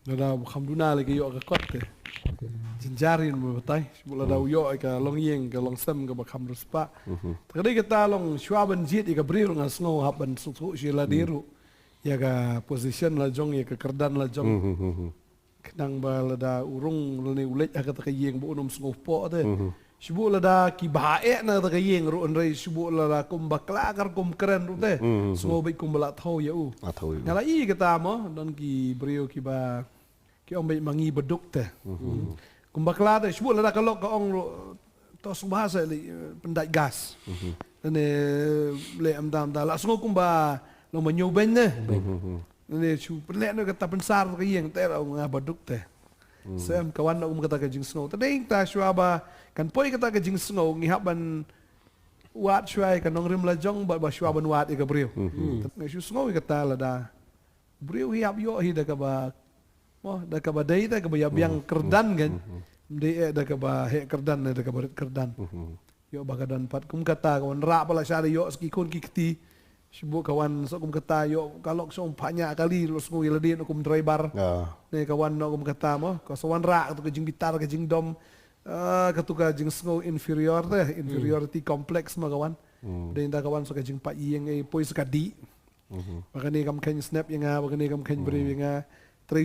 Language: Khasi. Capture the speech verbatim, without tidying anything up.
Lada u kham duna lei ka ïoh ka kot te. Jynjar ïa u batai. Shibun lada u ïoh ïa ka longïing, ka longsem kaba kham riewspah. Te ka dei kata long shuwa ban jied ïa ka briew nga sngew hap ban sngewthuh sha lade ruh ïa ka position la jong, ïa ka kyrdan la jong. Khnang ba lada u rung lane u leit ha kata ka ïing ba un ym sngewpoh te. Shibun lada kiba eh na kata ka ïing ruh, hynrei shibun lada kum bakla ka rukom kren ruh te. Sngew beit kumba la thew ïa u. La thew ïa u. Nga la i kata mo, don ki briew kiba, ki ong beit ma ngi ba duk te. Kum bakla te, shibun lada ka lok ka ong ruh, to sngewbha sa leit, eh, pyndait gas. Lane leh ym dam da, la sngew kumba long ba ñiewbeiñ ne. Lane shu pynleh noh kata pynsar ka ïing te, la ong nga ba duk te. Sem ka wan noh kum kata ka jingsngew. Te dei ta shuwa ba kan poi kata ka jingsngew, ngi hap ban wad shuwa ïa ka nongrim la jong, ba, ba shuwa ban wad ïa ka briew. Te nga shu sngew ïa kata, lada briew hi hap ïoh hi da kaba, mo, da kaba dei, da kaba ïa biang kyrdan kan. Ym dei eh da kaba heh kyrdan ne da kaba rit kyrdan. Ïoh ba ka don pat kum kata, ka wanrah pat la shah da ïoh sa ki khun ki kti. Shibun ka wan sa kum kata, ïoh ka lok shong phah ñiah kali, la sngew ïa lade noh kum driver. Ne ka wan noh kum kata mo, ka sa wanrah katu ka jingbitar ka jingdom. Ah, katu ka jingsngew inferior te, inferiority complex ma ka wan. Dei nda ka wan sa ka jingpait ïing, eh, poi sa ka dih. Ba kane kam kheiñ snep ïa nga, ba kane kam kheiñ briew ïa nga.